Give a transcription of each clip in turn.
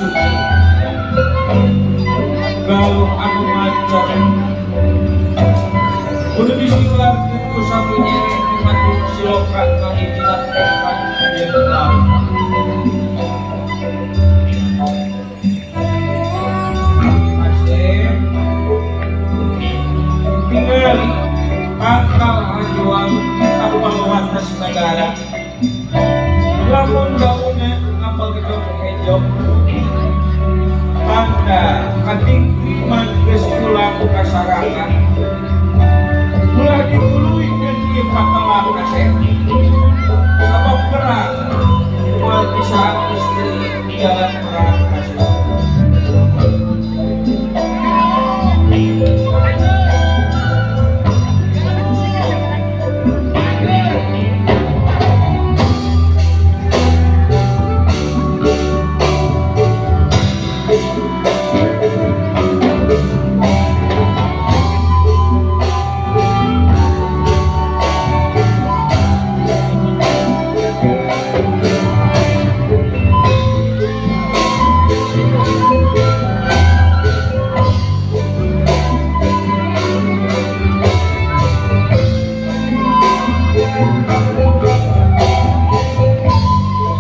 suci. Galuh anu macer kudu disilarkeun ku sapunyere pimatuk siloka kahijinan tekad jeung laut. Asep tingali pangkal hanjuang tapal wates negara, lamun daunna ngapagejong hejo tanda katingkriman geus pulang ka sarangan. Ulah dituluykeun ieu patelah, kasep, sabab perang moal bisa anggeus deui di jalan perang, kasep.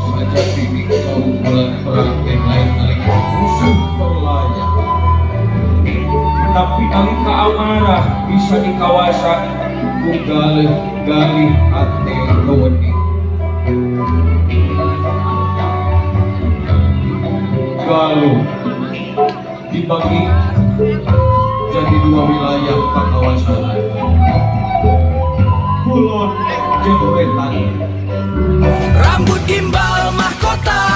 Sajatine kaunggulan perang teh lain nalika musuh berlayar, tapi nalika amarah bisa dikawasa ku galih galih hate wening. Galuh dibagi jadi dua wilayah pakawasan, kulon jeung wetan. Rambut gimbal mahkota.